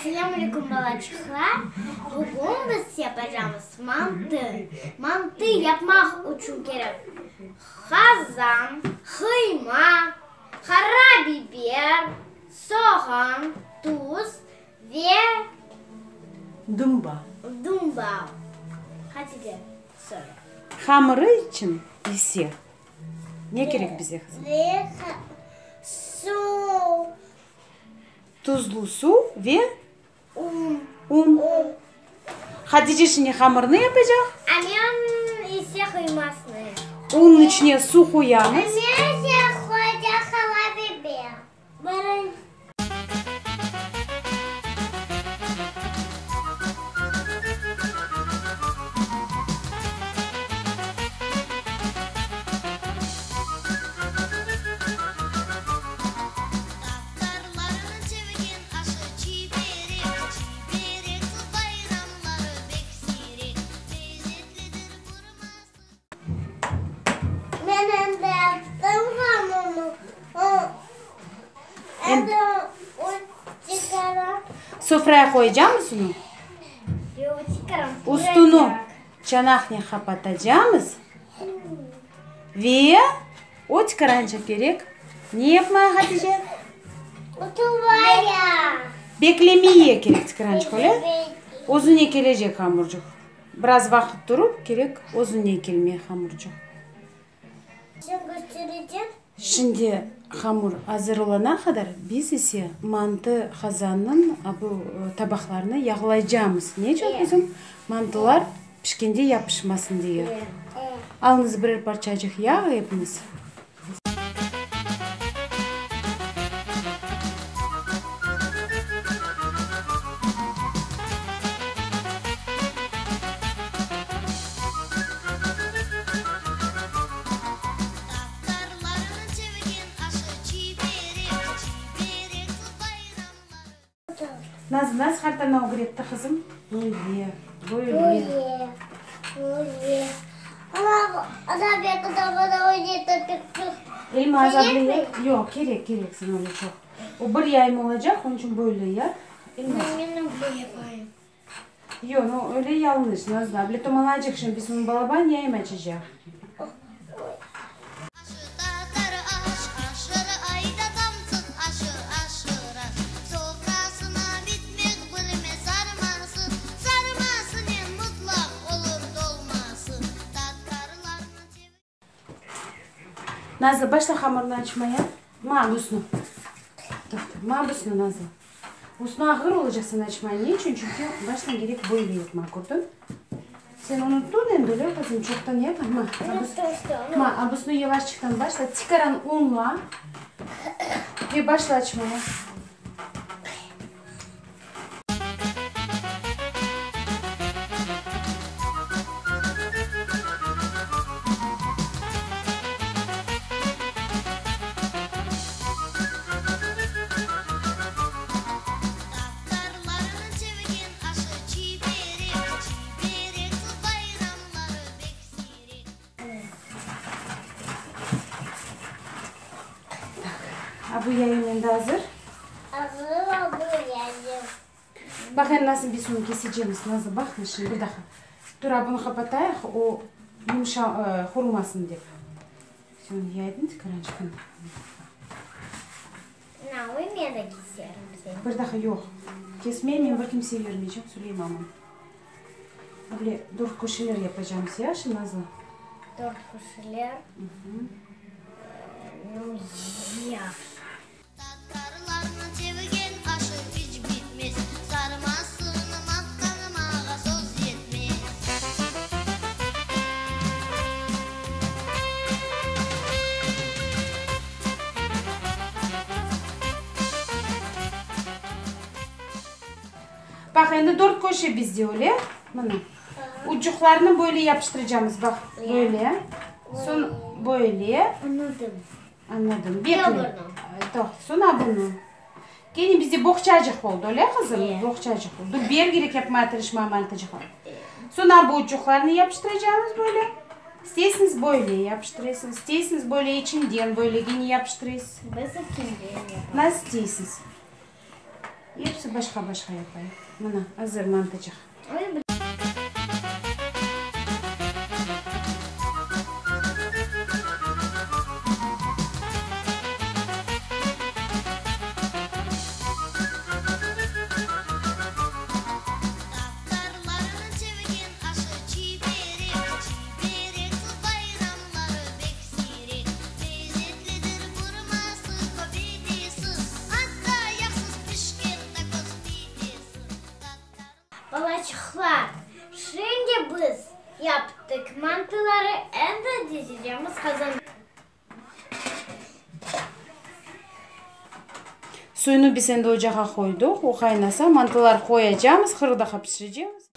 Selâm aleyküm, balaçıqlar! Bugün biz yapacamız mantı. Mantı yapmaq içün kerek qazan, qıyma, qara biber, soğan, tuz ve Dumba. Dumba. Hatice, söyle. Hamırı içün ise ne kerek bize, qızım? Ve suv. Tuzlu suv ve Un. Un. Hatice şimdi hamırnı yapacaq. A men ise qıymasını. Unnıñ içine suv qoyamız. Men ise qoyacaq qara biber. Tatarlarnıñ sevgen aşı çiberek, çiberek, bayramları bek siyrek, lezetlidir burması. Men endi yaptım hamırnı. Endi çıqaram. Sofraya qoyacamız onı. Yoq, çıqaram. Üstüni çanaqnen qapatacamız ve o tikaranca kerek ne yapmağa, Hatice? Oturmaya. Beklemeye kerek tikarançıq, öyle? Özüne kelecek hamurcıq. Biraz vaqıt turıp kerek özüne kelmeye hamurcıq. Sen kösterecek. Şimdi hamur azır olana qadar biz ise mantı qazannıñ bu tabaqlarını yağlaycamız. Ne içün, qızım? Mantılar pişkende yapışmasın diye. Alıñız birer parçacıq yağ epiñiz. Tatarlarnıñ sevgen aşı çiberek, çiberek, bayramları. Nazlı, nasıl qartana ögretti, qızım? Böyle, böyle. Böyle, böyle. Elma az abla, yoq, kerek, kerek sana öyle çoq. O bir yayım olacaq, onıñ içün böyle yap. Elma. Men öyle yapayım. Yoq, no, öyle yañlış, Nazlı abla, tomalacaq şimdi, biz onı balaban yayım açacaq. Aşı tatar aş aşır ayda tamsın aşı aşır aş sofrasına bitmek bilmez sarması sarmasınen mutlaq olur dolması tatarlarnıñ Nazlı, başla hamırnı açmaya. Ma, busnı. Toqta, ma busnı, Nazlı. Busnı ağır olacaq sen açmaya. Ne içün? Çünki baştan kerek böyle yapmaq, kördiñ? Sen unuttıñ endi, öyle, qızım? Çoqtan yap. Ma, ma, a busnı yavaşçıqtan başla. Tikaran unla ve başla açmaya. Tatarlarnıñ sevgen aşı çiberek, çiberek, bayramları bek siyrek. Tak, a bu yayım endi azır? Azır, a bu yayım. Baq endi nasıl biz onı kesecemiz, Nazlı, baqnı şimdi bir daha. Dur, a bunı qapatayıq, o yumşa, qurumasın dep. Sen onı yaydın tikarançıqnı. Na, oy men de keserim seni. Bir daha yoq. Kesmey, men bir kimsege bermeycem, Suleymanım. Böyle dört köşeler yapacağımız, yahşı, Nazlı? Dört köşeler? Nu, yahşı. Tatarlarnıñ sevgen aşı iç bitmez, Sarmasını maqtanmağa söz yetmez. Baq, endi dört köşe bizde, öyle? Mına, ucuqlarnı böyle yapıştıracamız, baq, böyle, soñ böyle. Añladım. Añladım. Bekle. Toqta, soñ a bunı. Kene bizde boğçacıq oldı, öyle, qızım? Boğçacıq oldı. Dur, bergirek yapmaya tırışma, mantıcıqlar. Soñ a bu ucuqlarnı yapıştıracamız böyle. İsteysiñiz, böyle yapıştırasıñız, isteysiñiz, böyle içinden böyle kene yapıştırasız. Biz içinden yapamız. Nasıl isteysiñiz? Episi başqa-başqa yapayıq. Mına, azır mantıcıq. Tatarlarnıñ sevgen aşı çiberek, Çibereksiz bayramları bek siyrek. Lezetlidir burması, köbetesi, Atta yağsız pişken takoz pidesi. Balaçıqlar, şimdi biz yaptıq mantıları, endi dizecemiz qazanda. Suyunı biz endi ocağa qoydıq, o qaynasa, mantılar qoyacamız, 40 daqqa pişirecemiz.